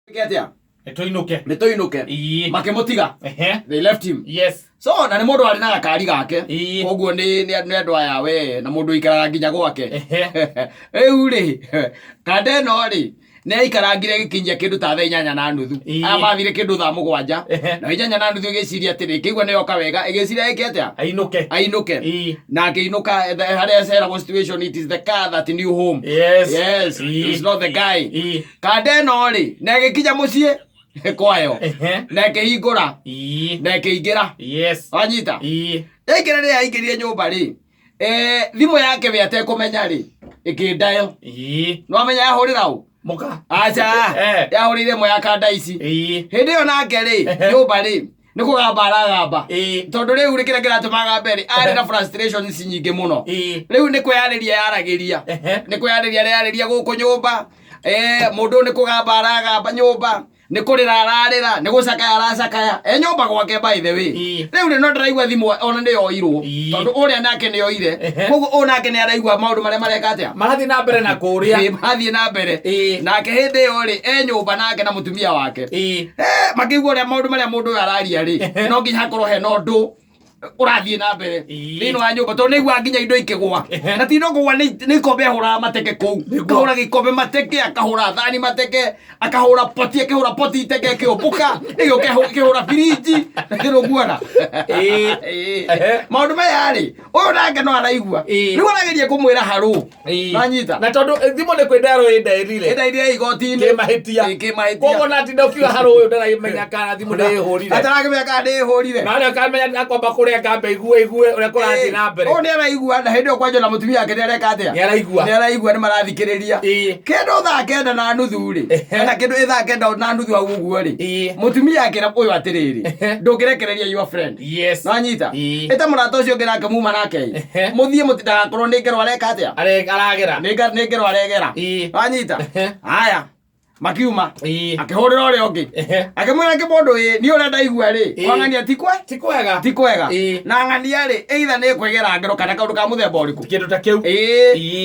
Atia? Nĩtũinũke. Nĩtũinũke. Makĩmũtiga. They left him. Yes. So na nĩ mũndũ warĩ na gakari gake. Koguo nĩ andũ aya we na mũndũ ũikaraga nginya gwake. Rĩu rĩ, kanda ĩno rĩ, nĩ aikarangire gĩkinyia kĩndũ ta thaa 8:30. Aya mathire kĩndũ thaa 7. Na 8:30 ĩgĩciria atĩrĩ, ĩkĩigua nĩ yoka wega, ĩgĩciria ĩke atĩa? Ainũke. Ainũke. Na akĩinũka harĩa ceragwo situation, it is the car that knew home. Yes. Yes, it's not the guy. Kanda ĩno rĩ, na ĩgĩkinya mũciĩ kwayo. Na ĩkĩhingũra. Na ĩkĩingĩra. Yes. Wanyita? Yaingĩra rĩrĩa yaingĩrire nyũmba rĩ, thimũ yake we atekũmenya rĩ, ĩkĩndayo. Nĩwamenya yahũrĩra ũ? Mũka. Aca. Yahũrĩire ĩmwe ya kanda ici. Hĩndĩ ĩyo nake rĩ, nyũmba rĩ, nĩ kũgamba aragamba. Tondũ rĩu rĩ, kĩrĩa kĩratũma agambe rĩ, arĩ na frustrations nyingĩ mũno. Rĩu nĩ kwĩyarĩria yaragĩria. Nĩ kwĩyarĩria areyarĩria gũkũ nyũmba. Mũndũ ũyũ nĩ kũgamba aragamba nyũmba. Nĩ kũrĩra ararĩra, nĩ gũcakaya aracakaya. E nyũmba gwake by the way. Rĩu rĩ, no ndĩraigua thimũ ona nĩ yoirwo. Tondũ ũrĩa nake nĩ oire. Koguo ũyũ nake nĩ araigua maũndũ marĩa mareka atĩa? Marathiĩ na mbere na kũrĩa. Marathiĩ na mbere. Nake hĩndĩ ĩyo rĩ, e nyũmba nake na mũtumia wake. Makĩigua ũrĩa maũndũ marĩa mũndũ ũyũ araria rĩ, no nginya hakorwo hena ũndũ ũrathiĩ na mbere thĩinĩ wa nyũmba, tondũ nĩaiguaga nginya indo ikĩgũa. Na ti indo kũgũa, nĩ ikombe ahũraga mateke kũu. Akahũra gĩkombe mateke, akahũra thani mateke, akahũra poti, akĩhũra poti iteke ĩkĩũmbũka, ĩgĩũka ĩkĩhũra birinji, ĩrũguana. Maũndũ maya rĩ, ũyũ nake no araigua. Rĩu arageria kũmwĩra harũ. Nanyita. Na tondũ thimũ nĩ kwĩnderwo ĩndaĩrire. Ĩndaĩrire igoti-inĩ. Kĩmahĩtia. Kĩmahĩtia. Koguo na tinda ũkiuga harũ ũyũ ndaramenya kana thimũ ndĩĩhũrire. Atarakĩmenya kana ndĩĩhũrire. Na arĩa akamenya akwamba kũrenga mbe igue igue ũrĩa kũrathiĩ na mbere. Ũyũ nĩ araigua na hĩndĩ ĩyo kwanja na mũtumia wake nĩ areka atĩa? Nĩ araigua. Nĩ araigua nĩ marathikĩrĩria. Kĩndũ thaa 9:30 rĩ, kana kĩndũ ĩ thaa 9:30 hau ũguo rĩ, mũtumia akĩra ũyũ atĩrĩrĩ, ndũngĩrekereria your friend. Yes. Nanyita? Ĩta mũrata ũcio ũngĩ nake muma nake ĩ. Mũthiĩ ndagakorwo nĩ ngero areka atĩa? Aragera. Nĩ ngero aregera. Wanyita? Haya. Makiuma. Akĩhũrĩra ũrĩa ũngĩ. Akĩmwĩra kĩmũndũ ĩ, niĩ ũrĩa ndaigua rĩ, kwa ng'ania ti kwe? Ti kwega. Ti kwega. Na ng'ania rĩ, either nĩ kwĩgera ngero kana kaũndũ ka mũthemba ũrĩkũ. Kĩndũ ta kĩu.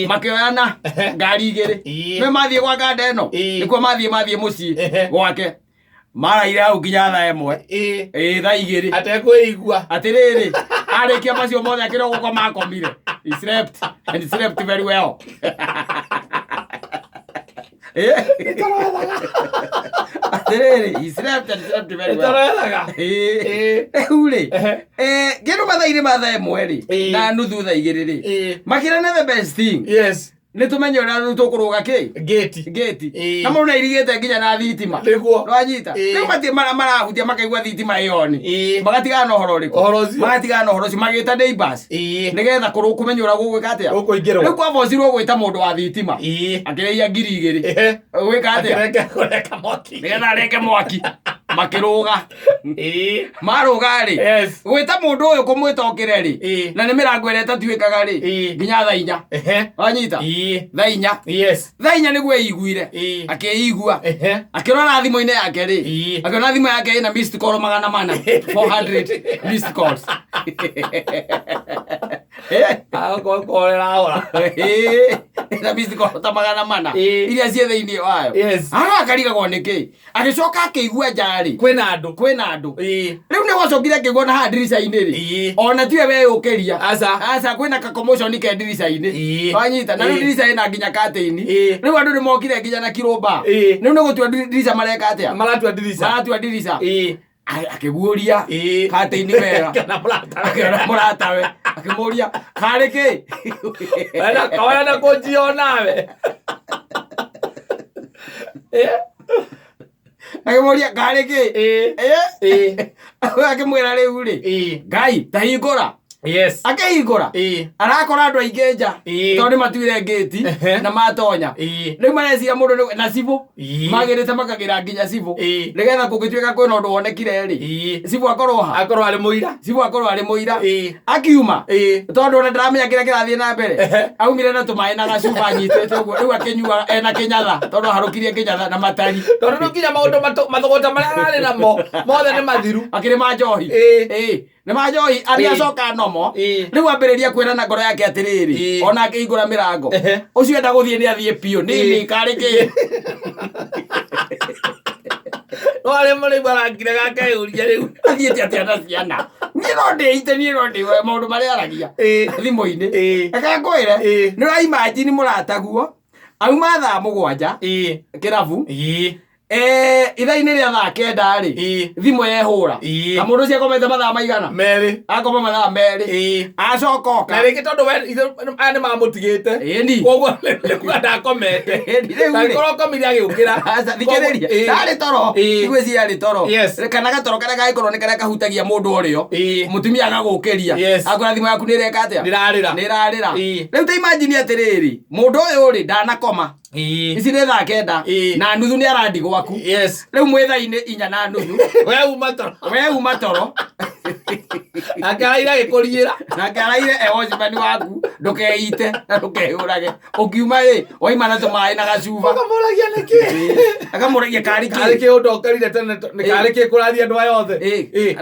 Makĩoyana ngari igĩrĩ. Nĩ mathiĩ gwa kanda ĩno. Nĩkuo mathiĩ mũciĩ gwake. Maraire hau nginya thaa 1. Thaa 2. Atekwĩigua. Atĩrĩrĩ, arĩkia macio mothe akĩrwo gũkoma akomire. He slept and he slept very well. Atĩrĩrĩ, he slept and slept very well. Nĩtũrethaga. Rĩu rĩ, kĩndũ mathaa-inĩ ma thaa 1 rĩ, na nuthu thaa 2 rĩ, makĩrana the best thing. Yes. Nĩ tũmenye ũrĩa rĩu tũkũrũga kĩ? Ngĩti. Ngĩti. Na mũndũ nĩairigĩte nginya na thitima. Nĩguo. Nĩwanyita? Rĩu matirĩ marahutia makaigua thitima ĩ on. Magatigana na ũhoro ũrĩkũ? Ũhoro ũcio. Magatigana na ũhoro ũcio magĩta neighbors. Nĩgetha kũmenya ũrĩa gũgwĩka atĩa? Gũkũingĩrwo. Rĩu kwabocirwo gwĩta mũndũ wa thitima. Akĩrĩhia 2000. Gwĩka atĩa? Akĩreke kũreka mwaki. Nĩgetha areke mwaki. Makĩrũga. Marũga rĩ. Yes. Gwĩta mũndũ ũyũ kũmwĩta okĩre rĩ. Na nĩ mĩrango ĩrĩa ĩtatuĩkaga rĩ. Nginya thaa 4. Wanyita? Thaa 4. Yes. Thaa 4 nĩguo eiguire. Akĩigua. Akĩrora thimũ-inĩ yake rĩ. Akĩona thimũ yake ĩna missed call 400. 400 missed calls. Ĩna missed call ta 400. Iria ciĩ thĩinĩ wayo. Yes. Ara akarigagwo nĩkĩ. Agĩcoka akĩigua nja rĩ. Kwĩna andũ. Kwĩna andũ. Rĩu nĩ gwacokire akĩigua na haha ndirica-inĩ rĩ. Ona tiwe weyũkĩria. Aca. Aca kwĩna ka commotion ke ndirica-inĩ. Wanyita? Na rĩu ndirica ĩna nginya curtain. Rĩu andũ nĩ mokire nginya na kirũmba. Rĩu nĩ gũtua ndirica mareka atĩa? Maratua ndirica. Maratua ndirica. Akĩguũria curtain wega. Kana mũratawe. Akĩona mũratawe. Akĩmũria, karĩ kĩ? Wena kũnjia onawe. Akĩmũria karĩ kĩ? Akĩmwĩra rĩu rĩ, Ngai ta hingũra. Yes. Akĩhingũra. Arakora andũ aingĩ nja. Tondũ nĩ matuire ngĩti na matonya. Rĩu mareciria mũndũ na cibũ. Magĩrĩte makagĩra nginya cibũ. Nĩgetha kũngĩtuĩka kwĩna ũndũ wonekire rĩ. Cibũ akorwo ha? Akorwo arĩ mũira. Cibũ akorwo arĩ mũira. Akiuma. Tondũ ona ndaramenya kĩrĩa kĩrathiĩ na mbere. Aumire na tũmaĩ na gacuba anyitĩte ũguo. Rĩu akĩnyua ena kĩnyatha tondũ aharũkirie kĩnyatha na matari. Tondũ rĩu nginya maũndũ mathogota marĩa ararĩ namo mothe nĩ mathiru. Akĩrĩ ma njohi. Nĩ ma njohi arĩa acoka nomo. Rĩu ambĩrĩria kwĩra na ngoro yake atĩrĩrĩ, ona akĩhingũra mĩrango. Ũcio enda gũthiĩ nĩ athiĩ biũ. Nini karĩ kĩ? No arĩa marĩu arakire gakeyũria rĩu. Athiĩte atĩa na ciana? Niĩ no ndĩite, niĩ no ndĩ maũndũ marĩa aragia thimũ-inĩ. Reke ngwĩre, nĩ ũra imagine mũrataguo auma thaa 7 kĩrabu, ithaa-inĩ rĩa thaa 9 rĩ, thimũ yehũra. Na mũndũ ũcio akomete mathaa maigana? 2. Akoma mathaa 2. Acoka oka. Na rĩngĩ tondũ we aya nĩ mamũtigĩte. Ĩni. Koguo nĩ kuga ndakomete. Ĩni, rĩu rĩ. Angĩkorwo akomire agĩũkĩra. Aca, thikĩrĩria. Ndarĩ toro. Ngwĩciria arĩ toro. Kana gatoro karĩa gagĩkorwo nĩ karĩa kahutagia mũndũ ũrĩo. Mũtumia agagũkĩria. Akwĩra thimũ yaku nĩ ĩreka atĩa? Nĩrarĩra. Nĩrarĩra. Rĩu ta imagine atĩrĩrĩ, mũndũ ũyũ rĩ ndanakoma. Ici nĩ thaa 9 na nuthu nĩ arandi gwaku. Rĩu mwĩ thaa-inĩ 4:30. We uma toro. We uma toro. Nake araire agĩkũriĩra. Nake araire e watchman waku, ndũkeite na ndũkeyũrage. Ũkiuma ĩ, waima na tũmaĩ na gacuba. Akamũragia nĩkĩ? Akamũragia karĩ Karĩ kĩ? kĩ ũndokerire tene nĩ karĩ kĩ kũraria andũ aya othe?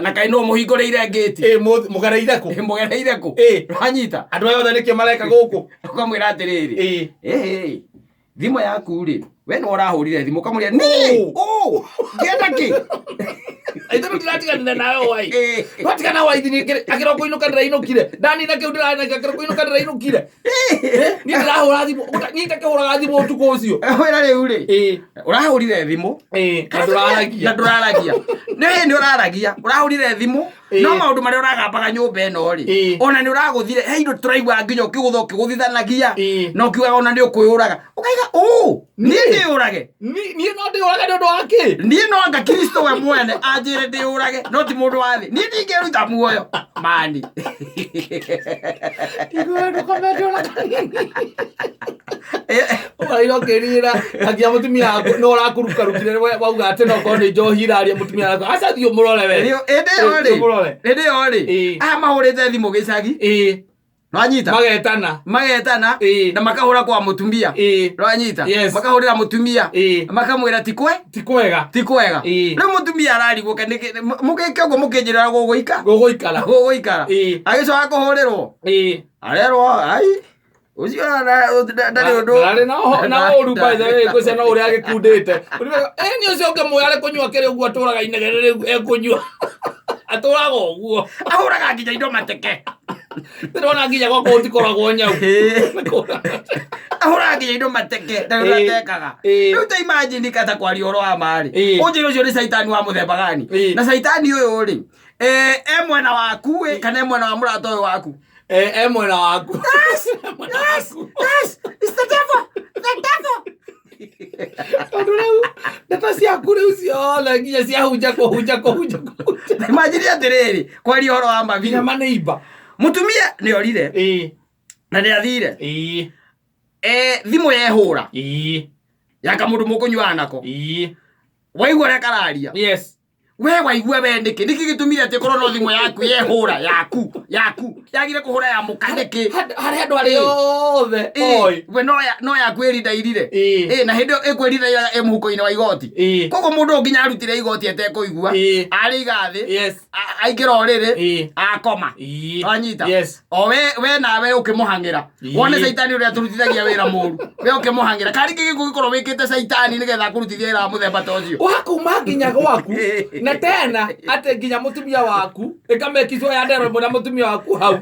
Na kaĩ nũ mũhingũrĩire ngĩti? Mũgereire kũ? Mũgereire kũ? Wanyita? Andũ aya othe nĩkĩ mareka gũkũ? Ũkamwĩra atĩrĩrĩ, ĩĩ, thimũ yaku rĩ, we nĩ ũrahũrire thimũ, ũkamũria niĩ ũ ngĩenda kĩ? Ithuĩ tũtiratiganire nawe wai. Twatigana wai niĩ akĩra kũinũka ndĩrainũkire. Ndanina kĩu ndĩrarĩ nakĩo akĩra kũinũka ndĩrainũkire. Niĩ ndĩrahũra thimũ, niĩ itakĩhũraga thimũ ũtukũ ũcio. Wĩra rĩu rĩ, ũrahũrire thimũ Na ndũraragia. Na ndũraragia. Nĩ nĩ ũraragia, ũrahũrire thimũ, no maũndũ marĩa ũragambaga nyũmba ĩno rĩ, ona nĩ ũragũthire, he indo tũraigua nginya ũkĩgũtha ũkĩgũthithanagia, na ũkiugaga ona nĩ ũkwĩyũraga. Ũkaiga, ũ, niĩ ndĩyũrage? Niĩ no ndĩyũrage nĩ ũndũ wa kĩ? Niĩ no anga Kristo we mwene anjĩre ndĩyũrage, no ti mũndũ wa thĩ. Niĩ ndingĩruta muoyo. Mani. Ndikuona ndũkomete ona kanini. Ũraira ũkĩrira akia mũtumia waku no ũrakũrukarukire wauga atĩ no korwo nĩ njohi iraria mũtumia waku aca thiĩ ũmũrore we. Hĩndĩ ĩyo rĩ, Thiĩ ũmũrore. Hĩndĩ ĩyo rĩ, aya mahũrĩte thimũ gĩcagi. Nwanyita? Magetana. Magetana na makahũra kwa mũtumia. Nwanyita? Yes. Makahũrĩra mũtumia. Makamwĩra ti kwe? Ti kwega. Ti kwega. Rĩu mũtumia ararigwo ke nĩkĩ mũgĩke ũguo mũkĩnjĩra gũgũika? Gũgũikara. Gũgũikara. Agĩcoka kũhũrĩrwo. Arerwo ai ũcio ndarĩ ũndũ. Ndarĩ na ũru by the way ngwĩciria no ũrĩa agĩkundĩte. Nĩ ũcio ũngĩmũĩ arĩ kũnyua kĩrĩ ũguo atũraga inegene rĩu ekũnyua. Atũraga ũguo. Ahũraga nginya indo mateke. Ndĩrona nginya gwakwa gũtikoragwo nyau. Ahũraga nginya indo mateke ndarĩ ũrĩa atekaga. Rĩu ta imagine kata kwaria ũhoro wa ma rĩ. Ũnjĩre ũcio nĩ caitani wa mũthemba gani? Na caitani ũyũ rĩ, e mwena waku ĩ kana e mwena wa mũrata ũyũ waku? E mwena waku. Yes, yes, yes, it's the devil, the devil. Tondũ rĩu ndeto ciaku rĩu ciothe nginya ciahunja kũhunja kũhunja kũhunja. Imagine atĩrĩrĩ, kwaria ũhoro wa ma Nginya maneiba. Mũtumia nĩ orire. Na nĩ athire. Thimũ yehũra. Ya kamũndũ mũkũnyuaga nako. Waigua ũrĩa kararia. We waigua we nĩkĩ? Nĩkĩ gĩtũmire atĩ korwo no thimũ yaku yehũra yaku yaku yagire kũhũra ya mũka nĩkĩ? Harĩ andũ arĩa othe oĩ. We no yaku ĩrinda irire. Na hĩndĩ ĩyo ĩkwĩrinda ĩ mũhuko-inĩ wa igoti. Koguo mũndũ ũyũ nginya arutire igoti atekũigua. Arĩiga thĩ. Aingĩra ũrĩrĩ. Akoma. Wanyita? O we nawe ũkĩmũhang'ĩra. Wone caitani ũrĩa atũrutithagia wĩra mũru. We ũkĩmũhang'ĩra. Karĩ kĩ gĩkũgĩkorwo wĩkĩte caitani nĩgetha akũrutithie wĩra wa mũthemba ta ũcio? Wakuma nginya gwaku na tena atĩ nginya mũtumia waku ĩkamekicwo ya ndero ĩmwe na mũtumia waku hau.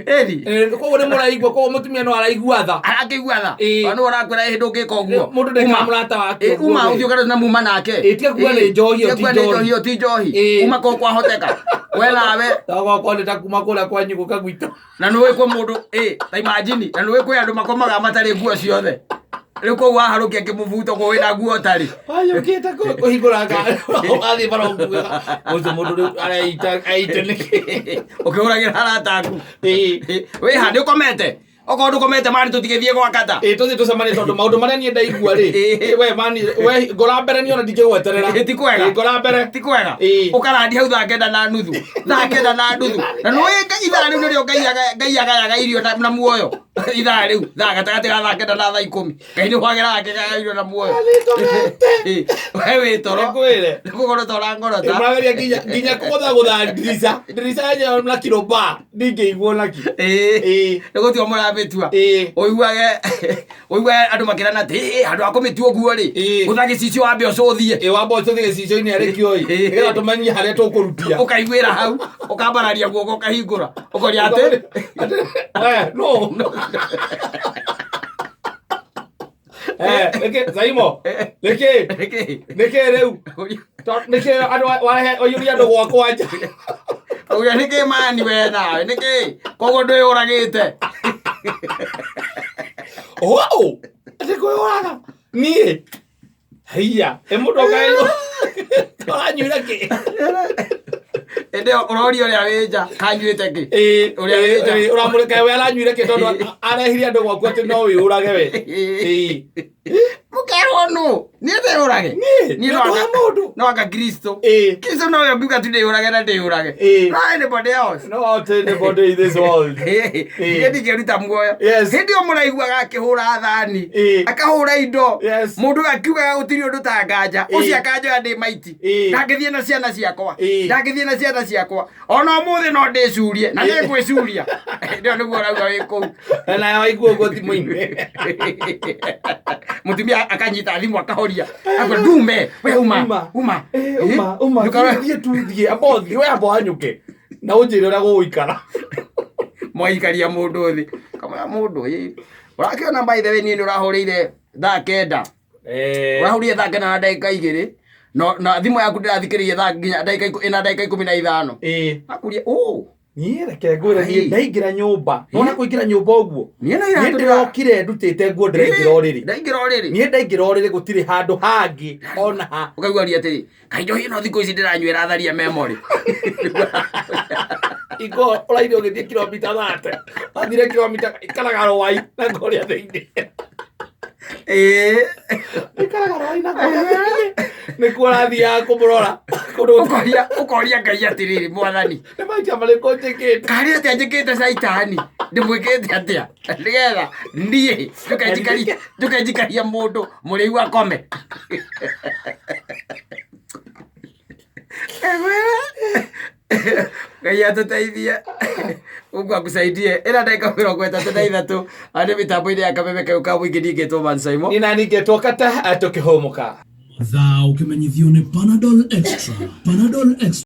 Koguo nĩ mũraigua, koguo mũtumia no araigua tha. Arakĩigua tha. Ona nĩwe ũrakwĩra ĩ ndũngĩka ũguo. Mũndũ ndekaga mũrata wake ũguo Uma ũthiĩ ũkarore na muma nake. Tiga kuga nĩ njohi ĩyo Tiga ti kuga nĩ njohi. njohi ĩyo ti njohi. Uma kũu kwahoteka. We nawe. Gwakwa nĩ ta kuma kũrĩa kwanyu gũka gwitũ. Na nĩũĩ kwĩ mũndũ, ta imagine, na nĩũĩ kwĩ andũ makomaga matarĩ nguo ciothe. Rĩu koguo waharũkia kĩmũbuto kũu wĩna nguo ũtarĩ. Wanyũkĩte kũhingũra ngari, ũgathiĩ bara ũkuaga. Ũcio mũndũ rĩu areita, aite nĩkĩ? Ũkĩhũragĩra arata aku. Wĩha, nĩ ũkomete? Okorwo ndũkomete mani tũtigĩthiĩ gwa kata. Tũthiĩ tũcemanie tondũ maũndũ marĩa niĩ ndaigua rĩ, we mani, we ngora mbere niĩ ona ndingĩgweterera. Ti kwega. Ngora mbere. Ti kwega. Ũkarandi hau 9:30. 9:30. Na nĩũĩ ithaa rĩu nĩrĩo Ngai agayaga irio na muoyo. Ithaa rĩu thaa gatagatĩ ga thaa 9 na thaa 10, Ngai nĩ wagera akĩgaya na muoyo. Nĩngomete. We wĩ toro. Nĩngwĩre. Nĩ kũgorota ũrangorota. Mũrageria nginya kũgũthagũtha ndirica ndirica yenyewe na kiroba ndingĩiguo naki. Ĩĩ. Nĩ gũtua mũramĩtua. Ũiguage ũiguage andũ makĩrana atĩ "Ĩ, handũ ha kũmĩtua ũguo rĩ, gũtha gĩcicio wambe ũcũthie." Ĩ, wamba ũcũthie gĩcicio-inĩ arĩ kĩo ĩ, nĩgetha tũmenye harĩa tũkũrutia. Ũkaiguĩra hau, ũkambararia guoko, ũkahingũra, ũkoria atĩ Eh, no. Eh, nĩkĩ Zaimo, nĩkĩ? Nĩkĩ? Nĩkĩ rĩu? Nĩkĩ andũ warehe waiyũria andũ gwakwa nja? Ũria nĩkĩ mani we nawe nĩkĩ koguo ndwĩyũragĩte? Wow! Atĩ kwĩyũraga? Niĩ? Haiya, ĩ mũndũ ũranyuire kĩ? Ĩndĩ ũroria ũrĩa wĩ nja kanyuĩte kĩ? Ĩĩ, Ũrĩa wĩ nja. Ĩĩ, ũramũreka we aranyuire kĩ tondũ arehire andũ gwaku atĩ no wĩyũrage we. Ĩĩ. Mũkerwo nũ? Niĩ ndĩyũrage? Niĩ? Niĩ Nĩ ũndũ wa mũndũ. no anga Kristo. Ĩĩ. Kristo nowe ũngiuga tu ndĩyũrage na ndĩyũrage. Ĩĩ. No anybody else. Not anybody in this world. Niĩ ndingĩruta muoyo. Yes. Hĩndĩ ĩyo mũraiguaga akĩhũra thani. Ĩĩ. Akahũra indo. Yes. Mũndũ ũyũ akiugaga gũtirĩ ũndũ ta nganja. Ĩĩ. Ũcio akanjoya ndĩ maiti. Ĩĩ. Ndangĩthiĩ na ciana ciakwa. Ĩĩ. Ndangĩthiĩ na ciana ciakwa. Ona ũmũthĩ no ndĩcurie na nĩ ngwĩcuria. Hĩndĩ ĩyo nĩguo ũrauga wĩ kũu. Na nawe waigua ũguo thimũ-inĩ. Mũtumia akanyita thimũ akahoria. Akwa ndume, we uma, Uma. uma. Eh, uma, uma. Ndũkarore- Thiĩ tu thiĩ, amba ũthiĩ, we amba ũhanyũke. Na ũnjĩre ũrĩa gũgũikara. Mwaikaria mũndũ thĩ. Kamwĩra mũndũ ĩ. Ũrakĩona by the way niĩ nĩ ũrahũrĩire thaa 9. Ũrahũrire thaa 9 na ndagĩka 2. No na thimũ yaku ndĩrathikĩrĩria thaa nginya ndagĩka ĩna ndagĩka 15. Akuria ũ. Niĩ reke ngwĩre, niĩ Ai. ndaingĩra nyũmba, nona kũingĩra nyũmba ũguo, Niĩ na niĩ iratũ ndĩrokire ndutĩte nguo ndĩraingĩra ũrĩrĩ. Ndaingĩra ũrĩrĩ. Niĩ ndaingĩra ũrĩrĩ gũtirĩ handũ hangĩ ona ha. Ũkaigua ria atĩrĩ, kaĩ njohi ĩno thikũ ici ndĩranyuĩra tharia memory. Ingo ũraire ũgĩthiĩ kilomita 30. Wathire kilomita ikaraga rwai na kũrĩa thĩinĩ. Ĩĩ. Ikaraga rwai na kũrĩa thĩinĩ. Nĩkuo ũrathiaga kũmũrora. Kũndũ gũtarĩ- Ũkoria ũkoria Ngai atĩrĩrĩ, mwathani. Nĩ maita marĩkũ njĩkĩte? Karĩ atĩa njĩkĩte caitani? Ndĩmwĩkĩte atĩa? Nĩgetha niĩ njũke njikaria mũndũ mũrĩu akome. Ngai atũteithie. Mungu akusaidie. Ĩna ndagĩka 33 nĩ mĩtambo-inĩ ya kameme kayũ ka mũingĩ niĩ ngetwo Man Simon. Niĩ nani ngetwo Kata tũkĩhũmũka. Mathaa ũkĩmenyithio nĩ Panadol Extra. Panadol Extra.